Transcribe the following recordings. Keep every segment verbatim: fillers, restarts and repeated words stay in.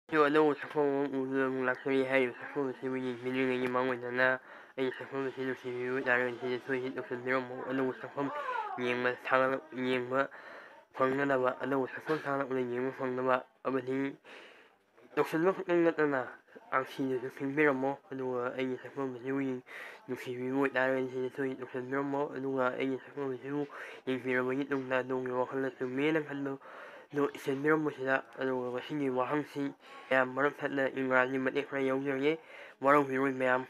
ꯁꯤꯁꯨ ꯑꯅꯧꯕ ꯁꯛꯐꯝ ꯑꯃ ꯎꯗꯨꯅ ꯑꯃꯨꯛ ꯂꯥꯛꯆꯔꯤ꯫ ꯍꯥꯏꯔꯤꯕ ꯁꯛꯐꯝ ꯑꯁꯤꯕꯨ ꯌꯦꯡꯕꯤꯗ꯭ꯔꯤꯉꯩꯒꯤ ꯃꯥꯡꯑꯣꯏꯗꯅ ꯑꯩꯒꯤ ꯁꯛꯐꯝ ꯑꯁꯤ ꯅꯨꯡꯁꯤꯕꯤꯕ ꯑꯣꯏꯇꯥꯔꯒꯗꯤ ꯁꯤꯗ ꯁꯣꯏꯗꯅ ꯇꯧꯁꯟꯕꯤꯔꯝꯃꯨ꯫ ꯑꯅꯧꯕ ꯁꯛꯐꯝ ꯌꯦꯡꯕ ꯊꯥꯒꯠꯂꯛ-, ꯌꯦꯡꯕ ꯐꯪꯅꯅꯕ, ꯑꯅꯧꯕ ꯁꯛꯐꯝ ꯊꯥꯒꯠꯂꯛꯄꯗ ꯌꯦꯡꯕ ꯐꯪꯅꯕ ꯑꯃꯗꯤ ꯇꯧꯁꯟꯕ ꯈꯛꯇꯪ ꯅꯠꯇꯅ ꯑꯥꯏꯖꯤꯗꯁꯨ ꯈꯪꯕꯤꯔꯝꯃꯣ꯫ ꯑꯗꯨꯒ ꯑꯩꯒꯤ ꯁꯛꯐꯝ ꯑꯁꯤꯕꯨ ꯌꯦꯡ-, ꯅꯨꯡꯁꯤꯕꯤꯕ ꯑꯣꯏꯇꯥꯔꯒꯗꯤ ꯁꯤꯗ ꯁꯣꯏꯗꯅ ꯇꯧꯁꯟꯕꯤꯔꯝꯃꯣ꯫ ꯑꯗꯨꯒ ꯑꯩꯒꯤ ꯁꯛꯐꯝ ꯑꯁꯤꯕꯨ ꯌꯦꯡꯕꯤꯔꯕ ꯃꯇꯨꯡꯗ ꯑꯗꯣꯝꯒꯤ ꯋꯥꯈꯜꯗ ꯆꯨꯝꯃꯦꯅ ꯈꯟꯕꯗꯨ ꯏꯁꯤꯟꯕꯤꯔꯝꯃꯨ ꯁꯤꯗ꯫ ꯑꯗꯨꯒ ꯉꯁꯤꯒꯤ ꯋꯥꯍꯪꯁꯤ ꯃꯌꯥꯝ ꯃꯔꯛ ꯊꯠꯅ ꯏꯪꯒ꯭ꯔꯥꯖꯤ ꯃꯇꯦꯛ ꯈꯔ ꯌꯥꯎꯖꯔꯒꯦ꯫ ꯋꯥꯔꯧꯕꯤꯔꯣꯏ ꯃꯌꯥꯝ꯫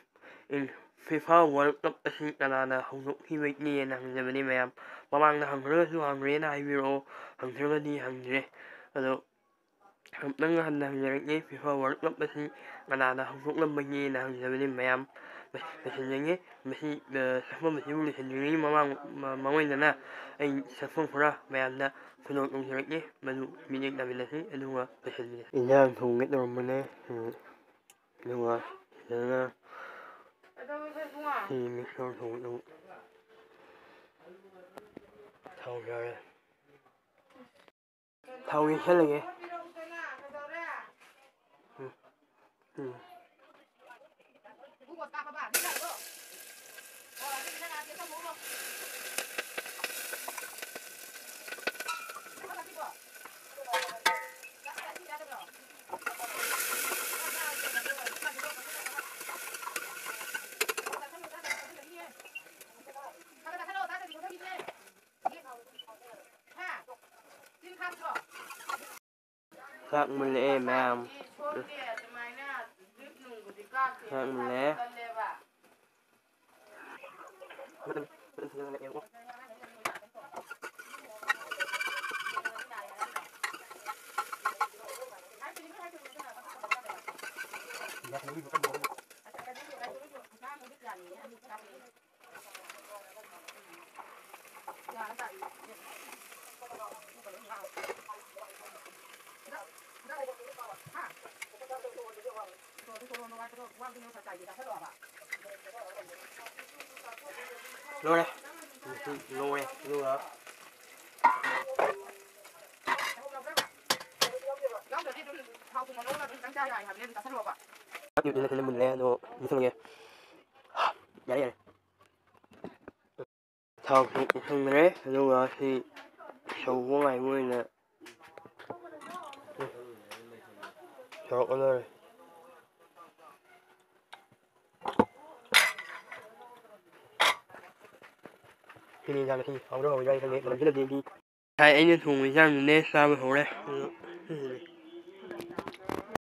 ꯏꯪ-, ꯐꯤꯐꯥ ꯋꯥꯔꯜ ꯀꯞ ꯑꯁꯤ ꯀꯅꯥꯅ ꯍꯧꯗꯣꯛꯈꯤꯕꯒꯦꯅ ꯍꯪꯖꯕꯅꯤ ꯃꯌꯥꯝ꯫ ꯃꯃꯥꯡꯗ ꯍꯪꯈ꯭ꯔꯒꯁꯨ ꯍꯪꯈ꯭ꯔꯦꯅ ꯍꯥꯏꯕꯤꯔꯛꯑꯣ, ꯍꯪꯗ꯭ꯔꯒꯗꯤ ꯍꯪꯗ꯭ꯔꯦ꯫ ꯑꯗꯣ ꯑꯃꯨꯛꯇꯪ ꯍꯟꯅ ꯍꯪꯖꯔꯛꯀꯦ, ꯐꯤꯐꯥ ꯋꯥꯔꯜ ꯀꯞ ꯑꯁꯤ ꯀꯅꯥꯅ ꯍꯧꯗꯣꯛꯂꯝꯕꯒꯦꯅ ꯍꯪꯖꯕꯅꯤ ꯃꯌꯥꯝ꯫ ꯂꯣꯏꯁꯤꯟꯖꯒꯦ꯫ ꯃꯁꯤ, ꯑ, ꯁꯛꯐꯝ ꯑꯁꯤꯕꯨ ꯂꯣꯏꯁꯤꯟꯗ꯭ꯔꯤꯉꯩꯒꯤ ꯃꯃꯥꯡ-, ꯃ-, ꯃꯃꯥꯡ ꯑꯣꯏꯅ ꯑꯩ ꯁꯛꯐꯝ ꯈꯔ ꯃꯌꯥꯝꯗ ꯐꯣꯂꯣ ꯇꯧꯖꯔꯛꯀꯦ, ꯃꯗꯨ ꯃꯤꯠꯌꯦꯡ ꯇꯥꯃꯤꯟꯅꯁꯤ ꯑꯗꯨꯒ ꯂꯣꯏꯁꯤꯟꯕꯤꯔꯁꯤ꯫ ꯏꯟꯖꯥꯡ ꯊꯣꯡꯒꯦ ꯇꯧꯔꯝꯕꯅꯦ, ꯎꯝ, ꯑꯗꯨꯒ ꯁꯤꯗꯅ ꯁꯤ ꯃꯤꯛꯁꯔ ꯊꯣꯡꯕꯗꯨ ꯊꯥꯎ ꯌꯥꯔꯦ꯫ ꯊꯥꯎ ꯌꯩꯁꯜꯂꯒꯦ꯫ ꯎꯝ, ꯎꯝ꯫ ꯆꯥꯛ ꯃꯨꯜꯂꯛꯑꯦ ꯃꯌꯥꯝ꯫ ꯆꯥꯛ ꯃꯨꯜꯂꯛꯑꯦ꯫ ꯂꯣꯏꯔꯦ꯫ ꯂꯣꯏꯔꯦ꯫ ꯑꯗꯨꯒ ꯊꯥꯎ ꯊꯨꯝ ꯉꯧꯔꯒ ꯑꯗꯨꯝ ꯈꯤꯇꯪ ꯆꯥ ꯌꯥꯏ ꯍꯥꯏꯕꯅꯦ, ꯑꯗꯨꯝ ꯆꯥꯁꯜꯂꯣꯕ꯫ ꯌꯥꯔꯦ, ꯌꯥꯔꯦ꯫ ꯊꯥꯎ ꯊꯨꯝ ꯊꯝꯈ꯭ꯔꯦ, ꯑꯗꯨꯒ ꯁꯤ ꯁꯧꯕ ꯉꯥꯏꯕ ꯑꯣꯏꯅ ꯁꯧꯔꯛꯀꯗꯧꯔꯦ꯫ ꯁꯤꯅꯤ ꯏꯟꯖꯥꯡ ꯉꯁꯤ ꯍꯥꯎꯕ꯭ꯔꯥ ꯍꯥꯎꯔꯣꯏꯗ꯭ꯔꯥ ꯈꯪꯗꯦ, ꯃꯅꯝꯁꯤꯅꯗꯤ ꯉꯁꯥꯏ ꯑꯩꯅ ꯊꯣꯡꯕ ꯏꯟꯖꯥꯡꯗꯨꯅꯦ ꯆꯥꯕ ꯍꯧꯔꯦ꯫ ꯑꯗꯣ ꯁꯤꯁꯤꯅꯤ꯫